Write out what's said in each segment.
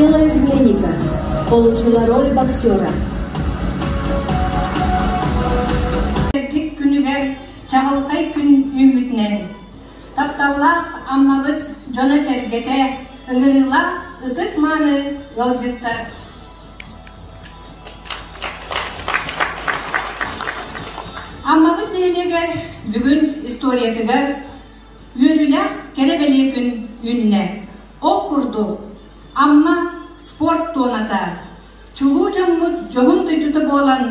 Тело изменника. Получила роль боксера. Эркик күнүгэр чаҕылхай күн үүммүтүнэн тапталлаах Аммабыт дьоно-сэргэтэ, ыҥырыылаах ытык-мааны ыалдьыттар. Аммабыт нэһилиэгэр бүгүн историятыгар үөрүүлээх кэрэ-бэлиэ күн үүннэ. Ол курдук, Амма спорт туоната чулуу дьоммут дьоһун дойдута буолан,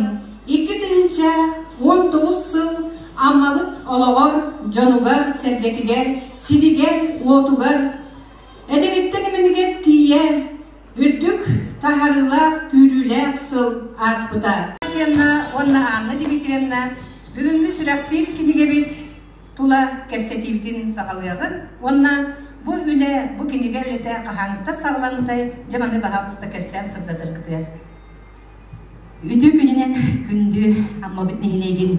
2019 сыл Аммабыт олоҕор, дьонугар-сэргэтигэр, сиригэр-уотугар, эдэриттэн эмэнигэр тиийэ үрдүк таһаарыылаах, күүрүүлээх сыл ааспыта. Уонна Анна Дмитриевна бүгүҥҥү сүрэхтиир кинигэбит тула кэпсэтиибитин саҕалыаҕын уонна бу үлэ, бу кинигэ үлэтэ хаһааҥҥыттан саҕаламмытай, дьэ маны баһаалыста кэпсээн сырдатаргытыгар. Үтүө күнүнэн күндү Аммабыт нэһилиэгин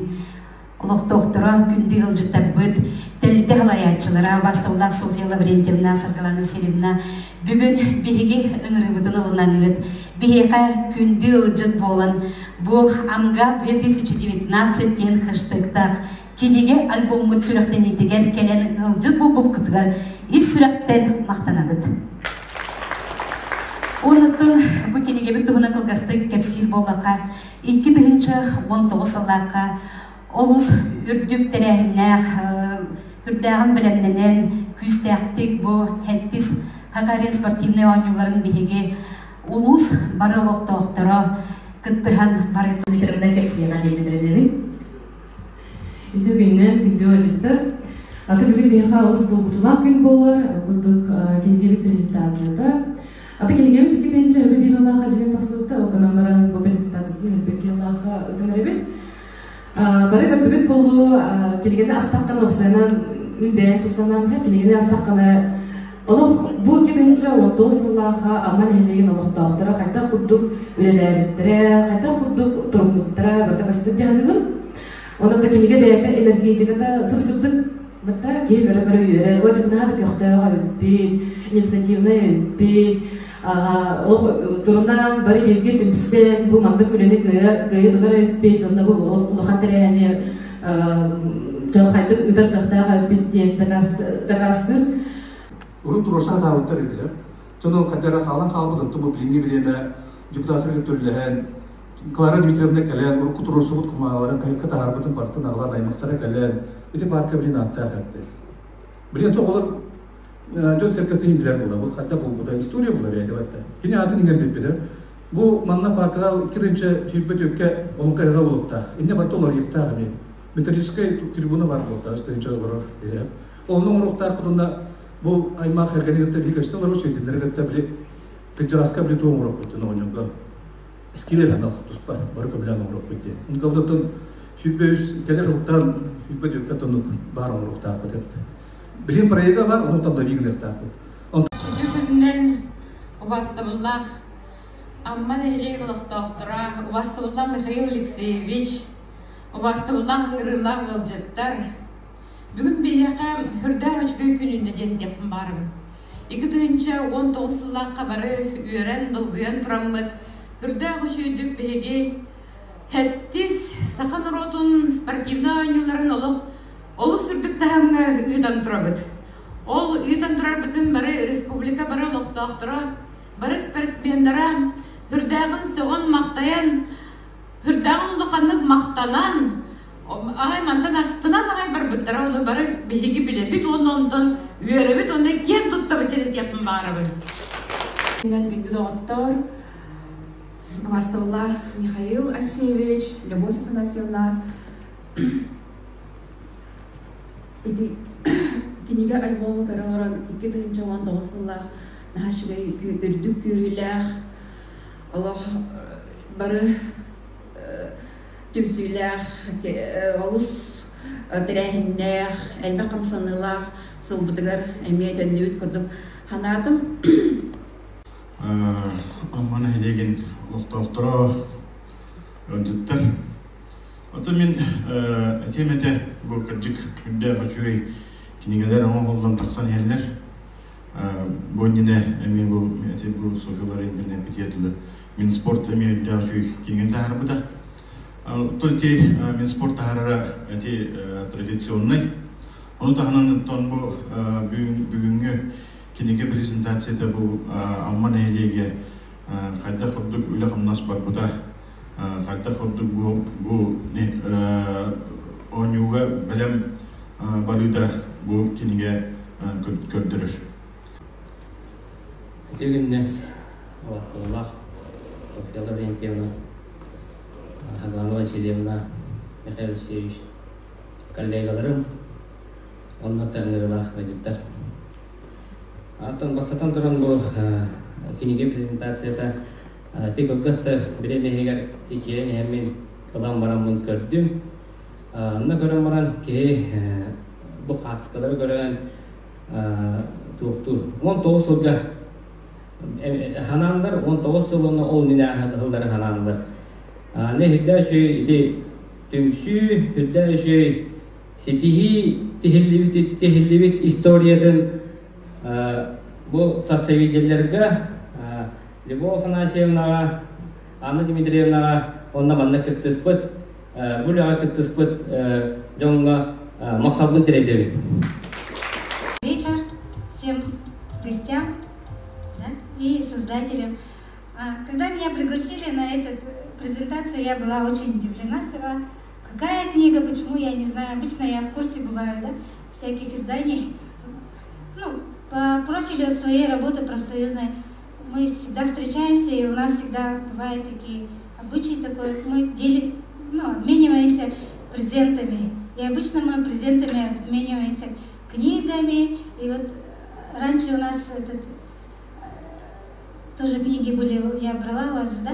олохтоохторо, күндү ыалдьыттарбыт, тэрилтэ салайааччылара Бастаулаах Софья Лаврентьевна, Саргылана Васильевна бүгүн биһиги ыҥырыыбытын ылынаҥҥыт, биһиэхэ күндү ыалдьыт буолан бу Амга 2019 диэн хэштегтаах кинигэ альбоммут сүрэхтэниитигэр кэлэн ыалдьыт буолбуккутугар ис сүрэхтэн махтанабыт. Онуттан бу кинигэбит туһунан кылгастык кэпсиир буоллахха, 2019 сыллаахха олус үрдүк тэрээһиннээх, үрдээҕин бэлэмнэнэн, күүстээхтик бу Хэттис Хакарин спортивнай оонньууларын биһиги улуус бары олохтоохторо кыттыһан бары Дмитриевна кэпсиэҕэ диэн эрэнэбин. Үтүө күннэр, күндү ыалдьыттар. Аты бүгүн биһиэхэ олус долгутуулаах күн буолар. Курдук кинигэбит презентацията. Аты кинигэбит икки тыһыынча биир сыллаахха дьиэн тахсыбыта. Ол гынан баран бу презентациясын өтбөккө сыллаахха ыытан эрэбит. Бары көрдүгүт буолуо, кинигэни астаххына уопсайынан мин бэйэм тус санаам кинигэни астаххына Олох бу 2019 сыллаахха Амма нэһилиэгин олохтоохторо хайдах курдук үлэлээбиттэрэ, хайдах курдук туруммуттара барыта көстөр дьаһаныбын. Онон да кинигэ бэйэтэ энергетиката сып-сырдык батта киһи көрө-көрө үөрэр. О дьыкнаһа да көхтөөх эбиппит, инициативнай эбиппит, олох турунан бары бииргэ түмсэн бу маннык үлэни кыайа кыайа тутар эбиппит, онно бу олох улахан тэрээһини дьалхайдык ыытар кыахтаах эбиппит диэн дакаастыыр. Урут туруорса сатаабыттар этилэр. Дьон ол хайдах эрэ хаалан хаалбыт, онтон бу билиҥҥи бириэмэ депутаттарга төллөһөн, Клара Дмитриевна кэлэн, урукку туруорсубут кумааҕыларын хаһыакка таһаарбытын барытын аҕалан аймахтара кэлэн, ити паарка билин ааттаах эбит. Билин оҕолор дьон-сэргэ билэр була, бу ханна буолбута, история була бэйэтэ барыта. Кини аатын иҥэрбиппитэ. Бу манна пааркаҕа 2024-кэ олоҥхо буолуохтаах. Инньэ барыта уларыйыахтаах эмиэ. Металлическай трибуна баар буолуохтаах, үс олорор илэ. Онно оҥоруохтаахпыт уонна бу аймах эргэни кытта били көстө олорор сүйдүннэри кытта били кырдьаҕаска били туох оҥоруохпут диэн оҕонньорго скилер анал туспа бары көмөлөөн оҥоруохпут диэн. Онтон 23 кэлэр сылтан 24 тоннук баар оҥоруохтаахпыт эбит. Билин проега бар, ону табловик гыныахтаахпыт. Үтүө күнүнэн убаастабыллаах Амма нэһилиэгин олохтоохторо, убаастабыллаах Михаил Алексеевич, убаастабыллаах ыҥырыылаах ыалдьыттар, бүгүн биһиэхэ сүрдээх үчүгэй күн үүннэ диэн этиэхпин баҕарабын. 2019 сыллаахха бары үөрэн, долгуйан тураммыт, сүрдээх үчүгэйдик биһиги Хэттис саха норуотун спортивнай оонньууларын олох олус үрдүк таһымҥа ыытан турабыт. Ол ыытан турарбытын бары республика бары олохтоохторо, бары спортсменнара сүрдээҕин сөҕөн-махтайан, сүрдээҕин улаханнык махтанан, аҕай мантан астынан аҕай барбыттара. Ону бары биһиги билэбит уонна онтон үөрэбит уонна киэн туттабыт диэн этиэхпин баҕарабын. Күндү доҕоттор, Убаастабыллаах Михаил Алексеевич, Любовь Афанасьевна, ити кинигэ альбому көрө олорон 2019 сыллаах наһаа үчүгэй үрдүк күүрүүлээх олох бары түмсүүлээх олус тэрээһиннээх элбэх хамсаныылаах сылбытыгар эмиэ төннүбүт курдук санаатым. Амма нэһилиэгин олохтоохторо, ыалдьыттар. Оттон мин этиэм этэ, бу кырдьык үрдээх үчүгэй кинигэлэр оҥоһуллан тахсан иһэллэр. Бу иннинэ эмиэ бу эти бу Софья Ларинкина эппитиэ мин спорт эмиэ үрдээх үчүгэй киҥин таһаарбыта. Оттон ити мин спорт таһаарара эти традиционнай. Ону таһынан оттон бу бүгүҥҥү кинигэ презентацията бу Амма нэһилиэгэ хайдах курдук үлэ-хамнас барбыта, хайдах курдук бу бу оонньууга бэлэм барыыта бу кинигэ көрдөрөр. Үтүө күннэр, убастабыллаах Софья Лаврентьевна, Саргылана Васильевна, Михаил Алексеевич, коллегаларым, онно ыҥырыылаах ыалдьыттар. Оттон бастатан туран бу кинигэ презентацията ти кылгас да бириэмэһигэр киирэн иһэммин ылан бараммын көрдүм. Онно көрөн баран киһи бу хаартыскалары көрөн туохтуур. 19 сылга ханааннар 19 сыл онно ол нинээһыллары ханааннар. Не үрдэ үчүгэй ити түмсүү, үрдэ үчүгэй ситиһии тиһиллибит тиһиллибит историятын бу составителлэргэ Любовь Афанасьевнаҕа, Анна Дмитриевнаҕа уонна манна кыттыспыт, бу үлэҕэ кыттыспыт дьоҥҥо махталбын тириэрдэбин. Вечер всем гостям, да, и создателям. Когда меня пригласили на эту презентацию, я была очень удивлена сперва. Какая книга, почему, я не знаю. Обычно я в курсе бываю, да, всяких изданий. Ну, по профилю своей работы профсоюзной мы всегда встречаемся, и у нас всегда бывают такие обычаи такой, мы делим, ну, обмениваемся презентами. И обычно мы презентами обмениваемся книгами. И вот раньше у нас этот, тоже книги были, я брала у вас же, да?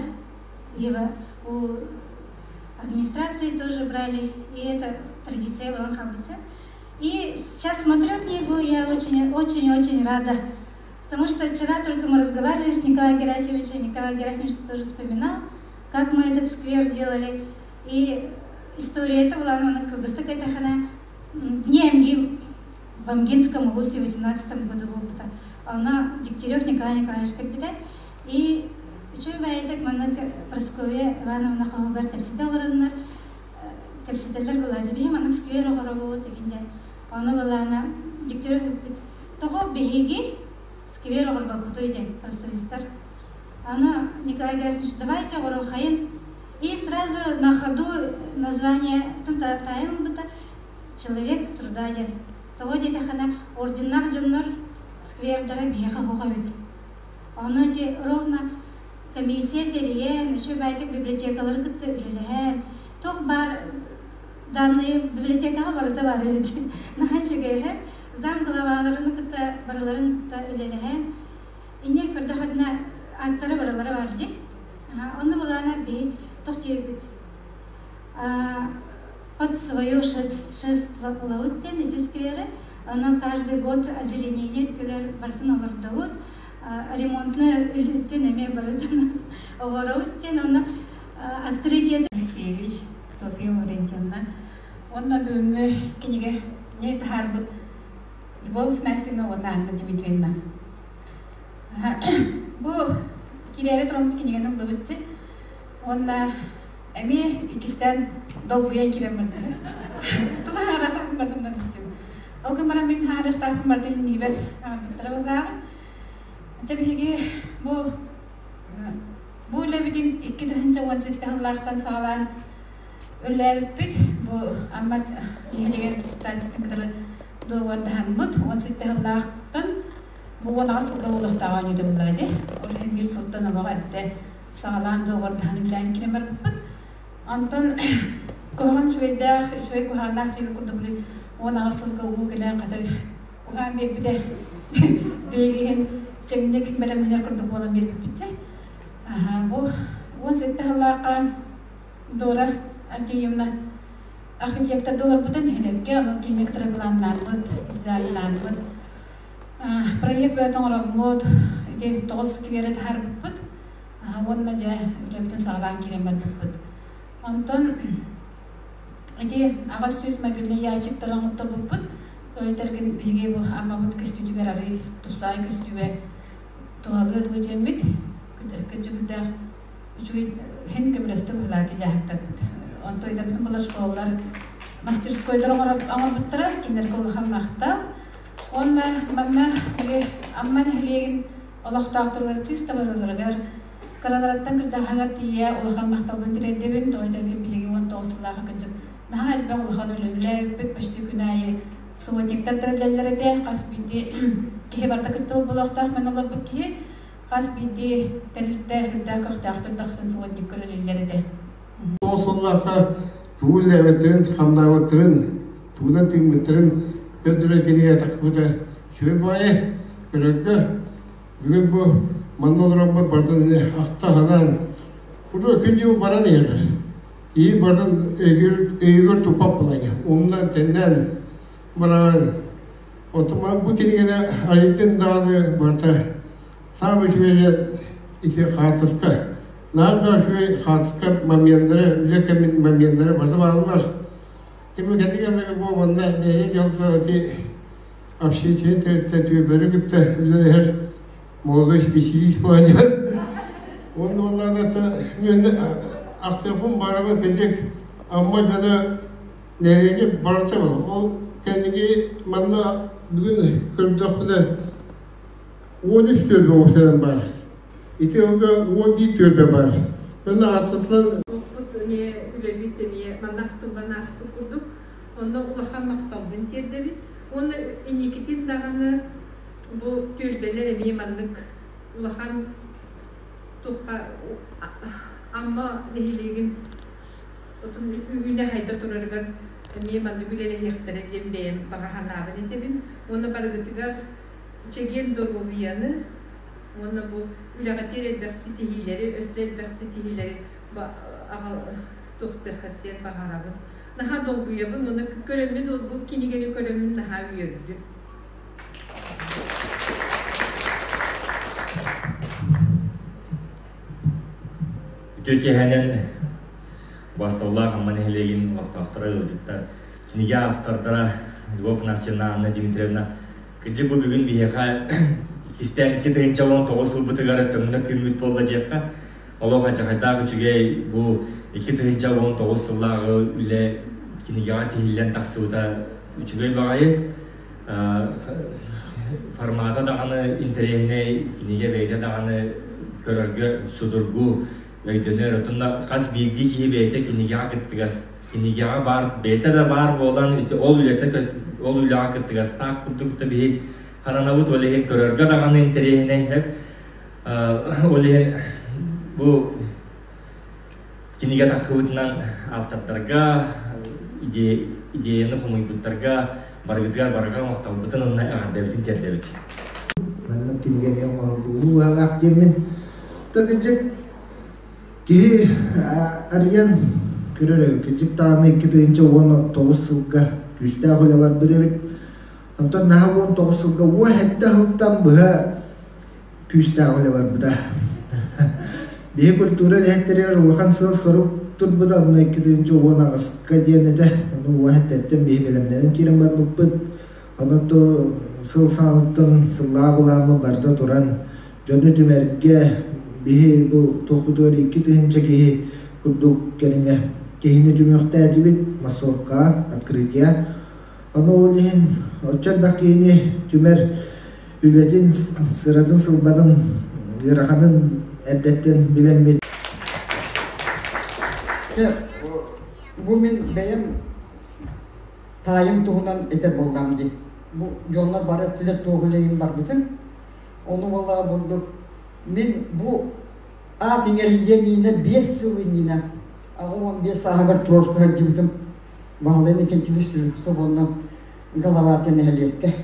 Ева, у администрации тоже брали, и это традиция была хаалбыта. И сейчас смотрю книгу, я очень-очень-очень рада. Потому что вчера только мы разговаривали с Николаем Герасимовичем, Николай Герасимович тоже вспоминал, как мы этот сквер делали. И история этого была, она Дни Амги в Амгинском улусе в 18 году был. Она Дегтярев Николай Николаевич капитан. И үчүгэй баҕайытык маннык Прасковья Ивановна хоһугар кэпсэтэ олороннор кэпсэтэллэр буолааччы. Биһи маннык сквер оҕоробут дегенде. Ону былаана Дегтярев эппит. Тоҕо биһиги сквер оҕорбоппутуй диэн профсоюзтар. Аны Николай Герасимович, давайте оҕоруохайын. И сразу на ходу название таайын ылбыта Человек труда диэн. Тоҕо диэтэххинэ орденнаах дьоннор сквердара биһиэхэ суох эбит. Ону ити ровно комиссия тэрийэн, үчүгэй баайдык библиотекалары кытта үлэлэһэн, туох баар данные библиотекаҕа барыта баар эбит. Наһаа үчүгэй зам главаларын кытта барыларын кытта үлэлэһэн, инньэ көрдөхөтүнэ аттара барылара бар дии. Онно былаана биһи туох диэбит под свое шефство ылабыт диэн ити скверы. Оно каждый год озеленение өттүгэр барытын олордобут. Ремонтны үлүттэн эмиэ барытын оҕоробут диэн ону открытие Алексеевич, Софья Лаврентьевна уонна бүгүҥҥү кинигэ не таһаарбыт Любовь Афанасьевна уонна Анна Дмитриевна. Бу киирээри тураммыт кинигэни ыллыбыт дии. Уонна эмиэ иккистээн долгуйан киирэн бардым. Тугу аһаратан бардым да бистим. Ол гын баран мин хаарыахтаахпын барда иннибэр аҕалбыттара базааҕы. Дьэ биһиги бу бу үлэбитин 2017 сыллаахтан саҕалаан үлэлээбиппит. Бу Амма нэһилиэгин администрациятын кытары дуогабардаһаммыт 17 сыллаахтан бу 18 сылга буолуохтааҕа оонньуута буоллаҕа дии. Ол иһин биир сылтан олох эрдэ саҕалаан дуогабардаһан үлэлээн киирэн барбыппыт. Онтон куһаҕан үчүгэйдээх, үчүгэй куһаҕаннаах дьиэгэ курдук били 18 сылга уу кэлэн хата уһаан биэрбитэ биһиги чэҥник бэлэмнэнэр курдук буолан биэрбиппит дии. Бу 17 сыллаахха Дора Антеевна архитекторда олорбута нэһилиэккэ, онон киниэктэрэ былааннааммыт, дизайннааммыт, проект бөҕөтө оҥороммут, ити тоҕус сквери таһаарбыппыт уонна дьэ үлэбитин саҕалаан киирэн барбыппыт. Онтон ити 800 мобильнай ящиктары оҥотторбуппут. Тойтаргын биһиги бу Аммабыт көстүүтүгэр арый тупсаҕай көстүүгэ туһалыа дуу дьэммит кыдьыгырдаах үчүгэй һин көмөлөстө быһылаати дьаһыктарбыт. Онто ыйдарбытын була школалар мастерскойдар оҥорбуттара, кинилэргэ улахан махтал. Уонна манна били Амма нэһилиэгин олохтоохторугар чисто барыларыгар кыраларыттан кырдьаҕаһыгар тиийэ улахан махталбын тириэрдэбин. Тоҕо этэргин биһиги 19 сыллаах кырдьык наһаа элбэх улахан үлэлээбиппит почти күн аайы субботниктар тэриллэллэр этэ. Хас биирдии киһи барыта кыттыбыт буолуохтаах мен олорбут киһи хас биирдии тэрилтэ үрдээх көхтөөхтөр тахсан субботникка үлэлииллэр этэ. Ол сыллаахха тугу үлэлээбиттэрин, хамнаабыттарын, тугунан тыыммыттарын көрдөрөр кинигэ тахсыбыта үчүгэй баҕайы көрөргө. Бүгүн бу манна олороммут барытын ини ахта санаан, курдук күн-дьыл баран иһэр. Киһи барытын өйүгэр туппат буолан, умнан-тэннэн баран. Оттон бу кинигэни арыйтын даҕаны барыта саамай үчүгэйэ ити хаартыска. Наар да үчүгэй хаартыска моменнары, үлэ кэмин моменнары барыта бааллар. Кими кэннигэр бу манна нэһилиэк дьалта ити общественный тэрилтэ түөлбэлэри кытта үлэлэһэр молодой специалист буолан Уонна оннааҕыта мен ахсыахпын баарабын кырдьык Амма дьоно нэһилиэги барыта ол кэнники манна бүгүн көрдөхпүнэ 13 түөлбэ уопсайынан баар. Ити ылга 11 түөлбэ баар. Манна ааттатынан Олохпут эмиэ үлэбит эмиэ манна ахтыллан ааспыт курдук. Онно улахан махталбын тиэрдэбин. Уонна инникитин даҕаны бу түөлбэлэр эмиэ маннык улахан туохха Амма нэһилиэгин отун үүнэ хайда турарыгар эмиэ маннык үлэлэһиэхтэрэ диэн бэйэм баҕа санаабын этэбин. Уонна барыгытыгар чэгиэн доруобуйаны уонна бу үлэҕитигэр элбэх ситиһиилэри, өссө элбэх ситиһиилэри туохтуоххат диэн баҕарабын. Наһаа долгуйабын уонна көрөммүн бу кинигэни көрөммүн наһаа үөрдүм. Үтүө киэһэнэн Басталлаах Амма нэһилиэгин олохтоохторо ыалдьыттар, кинигэ автордара Любовь Афанасьевна, Анна Дмитриевна кырдьык бу бүгүн биһиэхэ иккистээн 2019 сылбытыгар төҥнөр күммүт буолла диэххэ олох адьахайдаах үчүгэй бу 2019 сыллааҕы үлэ кинигэҕэ тиһиллэн тахсыбыта үчүгэй баҕайы формата даҕаны интэриэһинэй кинигэ бэйэтэ даҕаны көрөргө судургу өйдөнөр отунна хас биирдии киһи бэйэтэ кинигэҕэ кыттыгас кинигэҕэ баар бэйэтэ да баар буолан ол үлэтэ ол үлэҕэ кыттыгастаах курдук да биһи харанабыт ол иһин көрөргө даҕаны интэриэһинэй ол иһин бу кинигэ таххыбытынан автордарга идеяны хомуйбуттарга барыгытыгар барыга махталбытын уонна эҕэрдэбитин тиэрдэбит. Маннык кинигэ эмиэ оҥоһуллууну уһалаах диэммин. Кырдьык киһи арыйан көрөр эбит. Кырдьык даҕаны 2019 сылга күүстээх үлэ барбыт эбит. Онтон наһаа 19 сылга 17 сылтан быһа күүстээх үлэ барбыта. Биһи культура үлэһиттэригэр улахан сыал-сорук турбута, онно 2018-ка диэн этэ. Ону уон эттэттэн биһи бэлэмнэнэн киирэн барбыппыт. Ону то сыл саҕалыттан сыллаах былааммыт барыта туран, дьону түмэргэ биһи бу туохпутугар 2000 киһи курдук кэриҥэ киһини түмүөхтээтибит массовка, открытие. Ону ол иһин оччо элбэх киһини түмэр үлэтин, сыратын-сылбатын, ыараханын эрдэттэн билэммит. Бу мин бэйэм таайым туһунан этэр буоллаҕым дии. Бу дьоннор бары эттилэр туох үлэйин барбытын. Ону буоллаҕа бурдук мин бу аат иҥэриллиэн иннинэ 5 сыл иннинэ 85 сааһыгар туруорса сылдьыбытым. Баһылай Никитич Слепцов уонна Головатый нэһилиэккэ.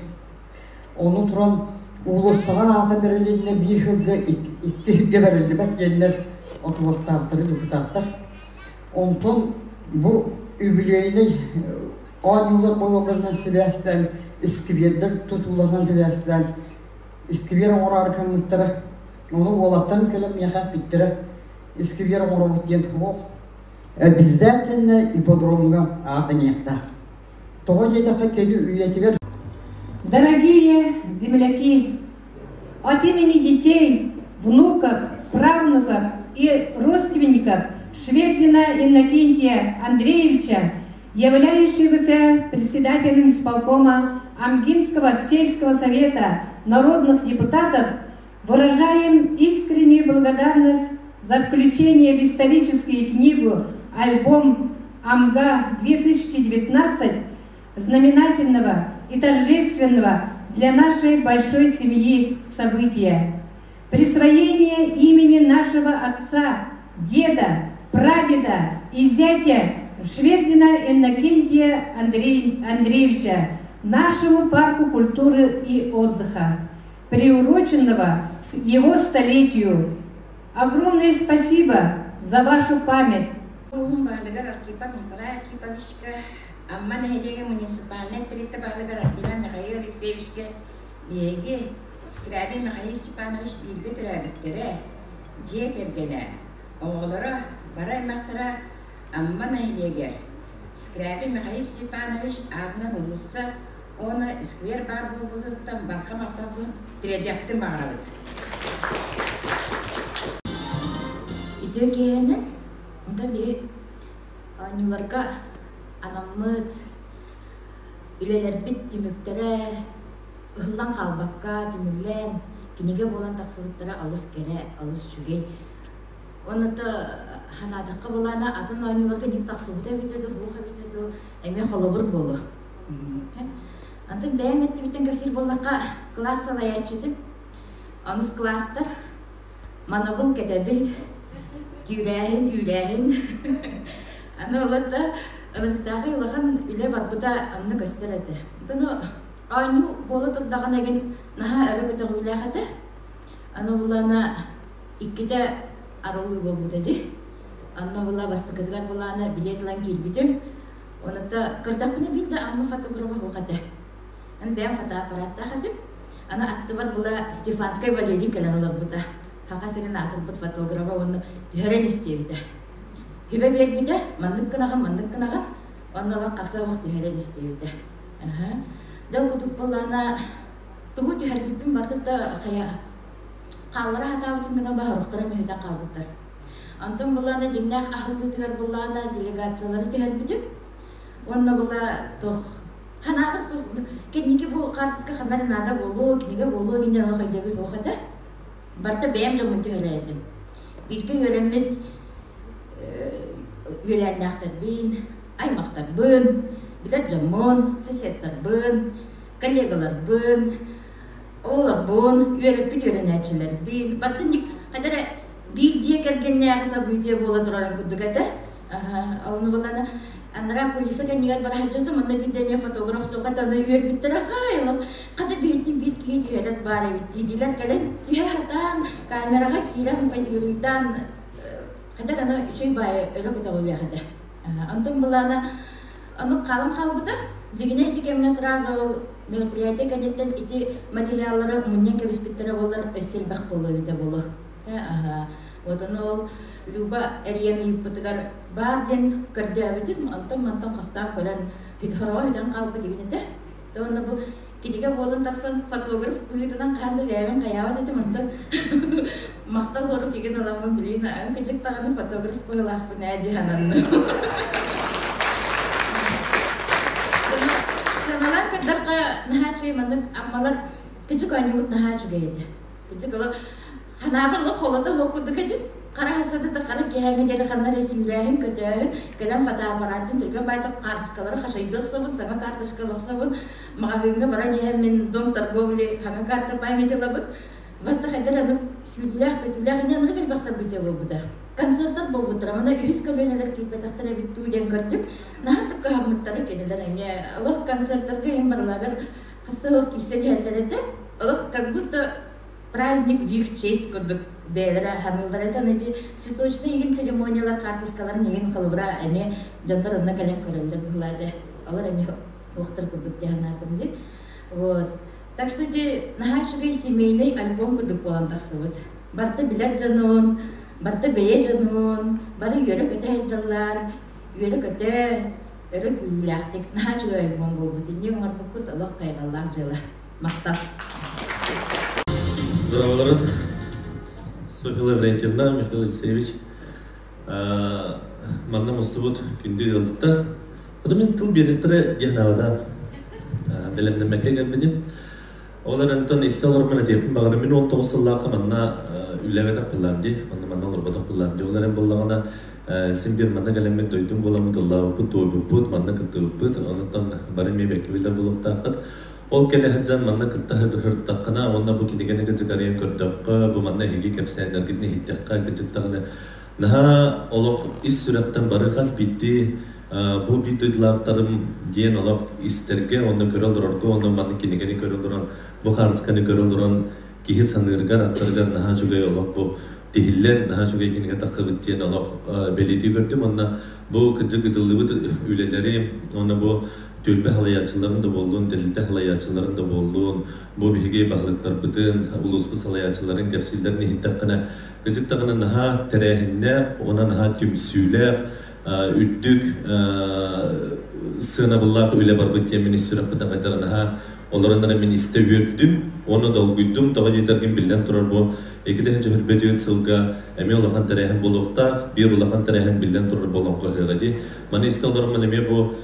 Ону туран уулуссаҕа аата бэрилиннэ биир сылга икки сиргэ бэриллибэт диэннэр отуохтаабыттара депутаттар. Онтон бу үбүлүөйүнэй оонньуулар буолалларынан сибээстээн искибиэрдэр тутууларынан сибээстээн искибиэр оҥороору гыммыттара. Ону уолаттарым кэлэн миэхэ эппиттэрэ искибиэр оҥоробут диэн суох. Обязательно ипподромҥа аат иҥиэхтээх. Тоҕо диэтэххэ кини үйэтигэр Дорогие земляки, от имени детей, внуков, правнуков и родственников Швердина Иннокентия Андреевича, являющегося председателем исполкома Амгинского сельского совета народных депутатов, выражаем искреннюю благодарность за включение в историческую книгу альбом «Амга-2019» знаменательного и торжественного для нашей большой семьи события. Присвоение имени нашего отца, деда, прадеда и зятя Швердина Иннокентия Андреевича нашему парку культуры и отдыха, приуроченного к его столетию. Огромное спасибо за вашу память. Улуун баһылыгар Архипов Николай Архиповичка, Амма нэһилиэгэ муниципальнай тэрилтэ баһылыгар Артемьев Михаил Алексеевичка биһиги Скрябин Михаил Степанович бииргэ төрөөбүттэрэ, дьиэ кэргэнэ, оҕолоро, бары аймахтара Амма нэһилиэгэр Скрябин Михаил Степанович аатынан уулусса уонна сквер баар буолбутуттан барҕа махталбын тириэрдиэхпитин баҕарабыт. Үтүө киэһэнэн, онтон биһи оонньууларга анаммыт үлэлэрбит түмүктэрэ ыһыллан хаалбакка түмүллэн кинигэ буолан тахсыбыттара олус кэрэ, олус үчүгэй. Уонна ханаатахха былаана атын оонньууларга дьиҥ тахсыбыта эбитэ дуу, суох эбитэ дуу, эмиэ холобур буолуо. Антон бэйэм өттүбүттэн кэпсиир буоллахха, кылаас салайааччытым, онус кылаастар, манабыл кэтэбил, түүрээһин, үүрээһин. Аны олорда ынырыктаахай улахан үлэ барбыта онно көстөр этэ. Онтон оонньуу буола турдаҕына эгин наһаа өрө көтөҕүүлээх этэ. Аны булана иккитэ арыллыы буолбута дии. Онно була бастакытыгар булаана билиэт ылан киирбитим. Онута көрдөхпүнэ биир да Амма фотографа суох этэ. Аны бэйэм фотоаппараттаах этим. Аны аттыбар була Стефанскай Валерий кэлэн олорбута. Хаха сирин аатырбыт фотографа уонна түһэрэн истиэбитэ. Хүбэ биэрбитэ, маннык гынаҕын, маннык гынаҕын, онно олох хаса оһох түһэрэн истиэбитэ. Дьол кутук буоллаҕына тугу түһэрбиппин барыта хайа хааллара сатаабытым гынан баһырыктара мүһүтэн хаалбыттар. Онтон буллаана дьиҥнээх аһыллыытыгар буллаана делегациялары түһэрбитим. Уонна була туох ханаабар туох кэнники бу хаартыска ханна эрэ наада буолуо, кинигэ буолуо диэн олох өйдөбүл суох этэ. Барыта бэйэм дьоммун түһэрэр этим. Бииргэ үөрэммит үөлээннээхтэрбин, аймахтарбын, билэр дьоммун, соседтарбын, коллегаларбын, оҕолорбун, үөрэппит үөрэнээччилэрбин, барытын хайда эрэ биир дьиэ кэргэннээҕи событие буола турарын курдук этэ. Ону булана анараа кулиса кэннигэр бара сылдьыбытым, онно биирдэ эмиэ фотограф суох этэ, ону үөрбүттэрэ хай, хата бииртин биир киһи түһэрэр баар эбит диидилэр кэлэн түһэ сатаан камераҕа киирэн позируйдаан хайдах аны үчүгэй баайы өрө көтөҕүлүөх этэ. Онтон былаана Ону хаалан хаалбыта. Дьигинэ ити кэмҥэ сразу ол мероприятие кэнниттэн ити материаллары мунньан кэбиспиттэрэ буоллар өссө элбэх буолуо эбитэ буолуо. Аха. Вот ону ол Люба эрийэн ыйыппытыгар баар диэн көрдөөбүтүм. Онтон мантан хостоон көрөн хороҕо бүтэн хаалбыт игин этэ. Уонна бу кинигэ буолан тахсан фотограф быһыытынан хаһан да бэйэбин хайаабат этим. Онтон махтал хорук игин ыламмын билигин кыдьык даҕаны фотограф быһыылаахпын ээ дии сананным. Саналаан көрдөххө наһаа үчүгэй маннык аммалар кыдьык оонньуубут наһаа үчүгэй этэ. Кыдьык олох ханаабын олох холото суох курдук этим. Хара хасыгыта хара киэһээҥҥэ диэри ханна эрэ сүүрээһин, көтөөһүн, кэлэн фотоаппараттын түргэн байтах карточкалары хачайдыы охсобун, саҥа карточка охсобун, маҕаһыыҥҥа баран иһэммин дом торговли хаҥа карта память ылабын. Барыта хайдах эрэ аны сүүрүүлээх-көтүүлээх ини анарык элбэх событие буолбута. Концерттар буолбуттара, мана үһүс көлүөнэлэр киирбэтэхтэр эбит дуу диэн көрдүм. Наһаа туккаһаммыттара кинилэр эмиэ олох концерттарга иһин барыларыгар хасса суох киирсэн иһэллэр этэ. Олох как будто праздник в их честь курдук бэйэлэрэ ханыыллар этэ. Аны ити цветочный игин церемониялар хаартыскаларын игин холобура эмиэ дьоннор онно кэлэн көрөллөр быһыылаах Олор эмиэ уохтар курдук дии санаатым дии. Вот. Так что ити наһаа үчүгэй семейный альбом курдук буолан тахсыбыт. Барыта билэр дьонун, барыта бэйэ дьонун, бары үөрэ-көтө сылдьаллар, үөрэ-көтө, өрө күүрүүлээхтик наһаа үчүгэй альбом буолбут. Инньэ оҥорбуккут олох хайҕаллаах дьыала. Махтал. Здраволорун, Софья Лаврентьевна, Михаил Алексеевич. Манна мустубут күндү ыалдыттар. Ото мин тыл биэриэхтэрэ диэн аҕатаам. Бэлэмнэммэккэ кэлбитим. Ол эрэн онтон истэ олорбун этиэхпин баҕарым. Мин 19 сыллаахха манна үлэлээбэтэх буоллаам дии. Онно манна олорботох буоллаам дии. Ол эрэн буоллаҕына син биир манна кэлэммит дойдум буоламмыт ыллаабыппыт, туойбуппут, манна кыттыбыппыт. Онтон бары эмиэ бэккэ билэр буолуохтааххыт. Ол кэлэ сылдьан манна кытта сырыттаххына уонна бу кинигэни кырдьык арыйан көрдөххө, бу манна эһиги кэпсээннэргитин иһиттэххэ, кырдьык даҕаны наһаа олох ис сүрэхтэн бары хас биирдии бу биир дойдулаахтарым диэн олох истэргэ уонна көрө олорорго уонна маннык кинигэни көрө олорон, бу хаартысканы көрө олорон киһи саныырыгар, ахтарыгар наһаа үчүгэй олох бу тиһиллэн наһаа үчүгэй кинигэ тахсыбыт диэн олох бэлиэтии көрдүм уонна бу кырдьык ыытыллыбыт үлэлэри уонна бу түөлбэ салайааччыларын да буоллун, тэрилтэ салайааччыларын да буоллун, бу биһиги баһылыктарбытын, улууспут салайааччыларын кэпсииллэрин иһиттэххинэ, кырдьык даҕаны наһаа тэрээһиннээх уонна наһаа түмсүүлээх, үрдүк сыанабыллаах үлэ барбыт диэн мин ис сүрэхпиттэн хайдах наһаа олорон эрэ мин истэ үөрдүм уонна долгуйдум. Тоҕо диэтэргин биллэн турар бу 2024 сылга эмиэ улахан тэрээһин буолуохтаах. Биир улахан тэрээһин биллэн турар болоҥхо ыһыаҕа дии. Маны истэ олороммун эмиэ бу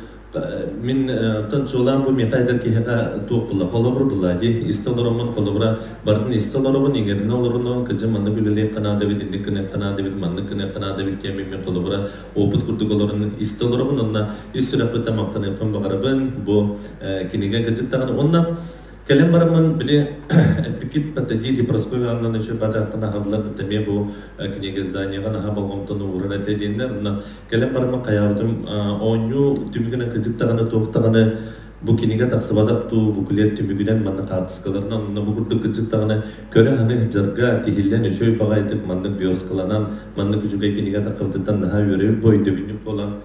мин оттон чуолаан бу миэхэ эдэр киһиэхэ туох була холобур була дии истэ олороммун холобура барытын истэ олоробун иҥэринэ олорунон кыдьым маннык үлэлиэххэ наада эбит инник гыныахха наада эбит маннык гыныахха наада эбит диэн мин холобура опыт курдук олорон истэ олоробун онно ис сүрэхпиттэн махтаныахпын баҕарабын бу кинигэ кырдьык даҕаны уонна Кэлэн бараммын били эппиккит Патадити Прасковья Ивановна еще батаахтан аһаллар бит эмиэ бу книга изданияҕа наһаа болҕомтону уурар этэ диэннэр онно кэлэн бараммын хайаабытым оонньуу түмүгүнэн кырдьык даҕаны туох даҕаны бу кинигэ тахсыбатах дуу буклет түмүгүнэн манна хаартыскаларынан онно бу курдук кырдьык даҕаны көрө ханы сылдьарга тиһиллэн үчүгэй баҕайытык маннык версткаланан маннык үчүгэй кинигэ таххыбытыттан наһаа үөрэбит бу өйдөбүнньүк буолан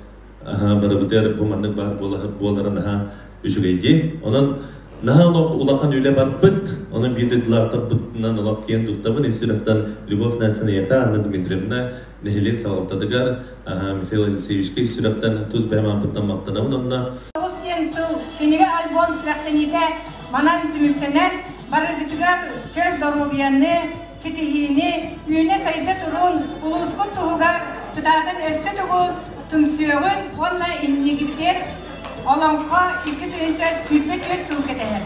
аһаа барыбытыгар бу маннык баар буолара наһаа үчүгэй дии. Онон наһаа олох улахан үлэ барбыт. Онон биир дойдулаахтарбытынан олох киэн туттабын. Ис сүрэхтэн Любовь Насаньяка, Анна Дмитриевна нэһилиэк салалтатыгар Михаил Алексеевичка ис сүрэхтэн тус бэйэм ааппыттан махтанабын. Онно Тоҕус диэн сыл кинигэ альбом сүрэхтэниитэ манан түмүктэнэр. Барыгытыгар чөл доруобуйаны, ситиһиини, үүнэ-сайда турун, улуускут туһугар кытаатан өссө тугу түмсүөҕүн уонна иннигибитигэр Олоҥхо 2024 сыл кэтэһэр.